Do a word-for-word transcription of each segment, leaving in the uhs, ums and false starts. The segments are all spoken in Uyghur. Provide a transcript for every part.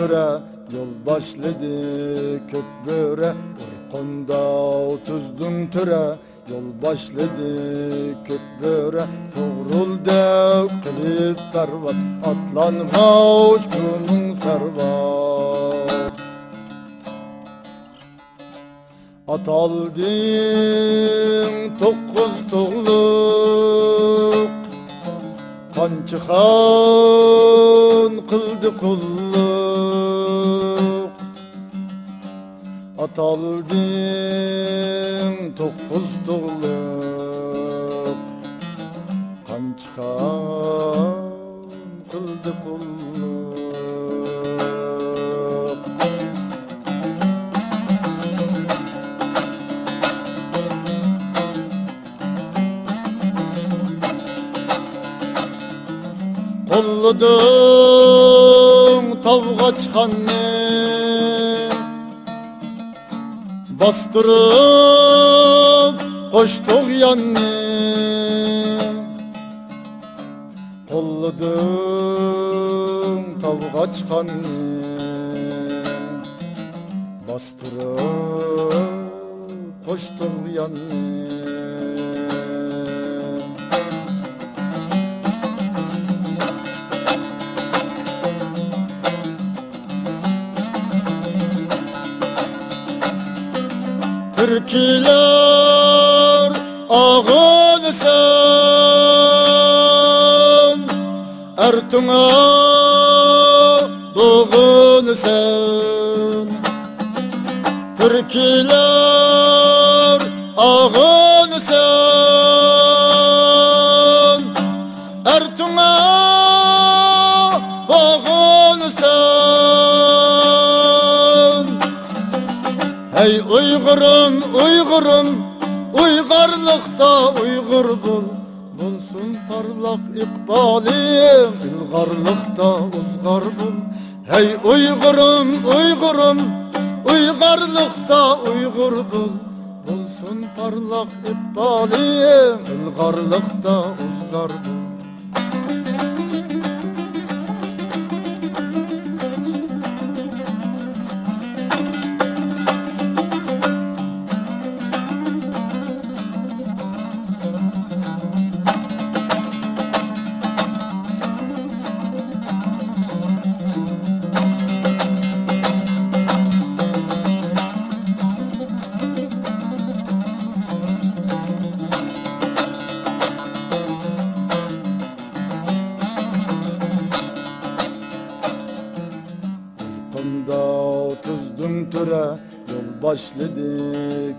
تۆرە، يول باشلىدى كۆك بۆرە، ئۇرقۇنداۋ تۈزدۈڭ تۆرە، يول باشلىدى كۆك بۆرە، توغرۇلدەك قىلىپ پەرۋاز، ئاتلانغاچ كۈنۈڭ سەرۋاز. ئاتالدىڭ توققۇز تۇغلۇق، قانچە خان قىلدى قۇللۇق. ئاتالدىڭ توققۇز تۇغلۇق، قانچە خان قىلدى قۇللۇق. قوللىدىڭ تاۋغاچخاننى، باستۇرۇپ قوشتۇغ ياننى. قوللىدىڭ تاۋغاچخاننى، باستۇرۇپ قوشتۇغ ياننى. تۈركىيلەر ئاغۇنىسەن، ئەرتۇڭا بوغۇنىسەن. تۈركىيلەر ئاغۇنىسەن، ئەرتۇڭا بوغۇنىسەن. ھەي ئۇيغۇرۇم، ئۇيغۇرۇم، ئۇيغارلىقتا ئۇيغۇر بول. بولسۇن پارلاق ئىقبالىڭ، ئىلغارلىقتا ئۇزغار بول. ھەي ئۇيغۇرۇم، ئۇيغۇرۇم، ئۇيغارلىقتا ئۇيغۇر بول. بولسۇن پارلاق ئىقبالىڭ، ئىلغارلىقتا ئۇزغار بول. ئۇرقۇنداۋ تۈزدۈڭ تۆرە، يول باشلىدى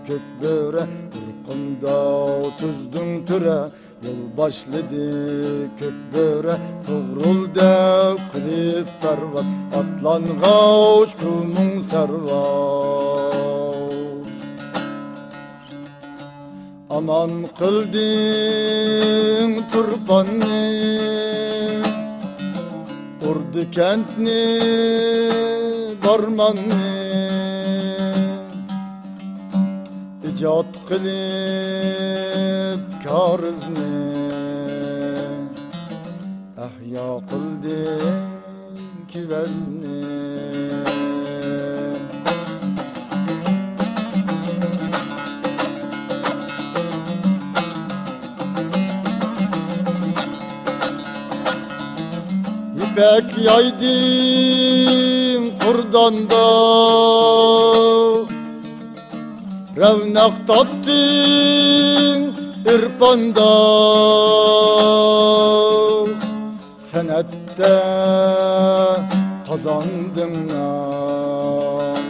كۆك بۆرە. ئۇرقۇنداۋ تۈزدۈڭ تۆرە، يول باشلىدى كۆك بۆرە. توغرۇلدەپ قىلىپ پەرۋاز، ئاتلانغاچ كۈنۈڭ سەرۋاز. ئامان قىلدىڭ تۇرپاننى، ئۇردى كەنتنى، بارماننى، ئىجاد قىلىپ كارىزنى، ئەھيا قىلدىڭ كېۋەزنى. يىپەك يايدىڭ قۇرداندا، رەۋنەق تاپتىڭ ئېرپاندا. سەنئەتتە قازاندىڭ نام،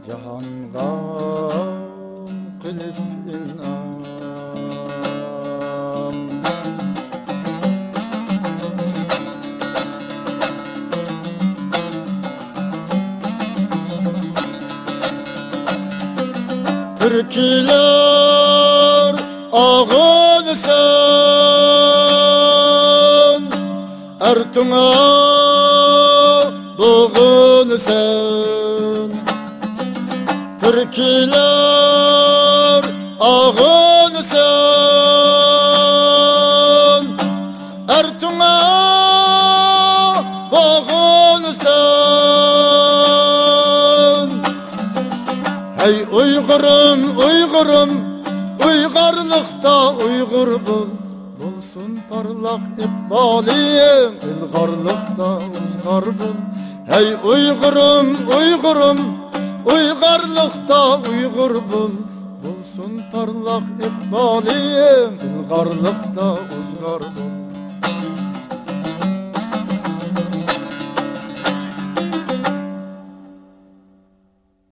جاھانغا قىلىپ ئىنئام. تۈركىيلەر ئاغۇنىسەن، ئەرتۇڭا بوغۇنىسەن. تۈركىيلەر ئاغۇنىسەن، ئەرتۇڭا بوغۇنىسەن. ئۇيغۇرۇم، ئۇيغۇرۇم، ئۇيغارلىقتا ئۇيغۇر بول. بولسۇن پارلاق ئىقبالىڭ، ئىلغارلىقتا ئۇزغار بول. ھەي ئۇيغۇرۇم، ئۇيغۇرۇم، ئۇيغارلىقتا ئۇيغۇر بول. بولسۇن پارلاق ئىقبالىڭ، ئىلغارلىقتا ئۇزغار بول.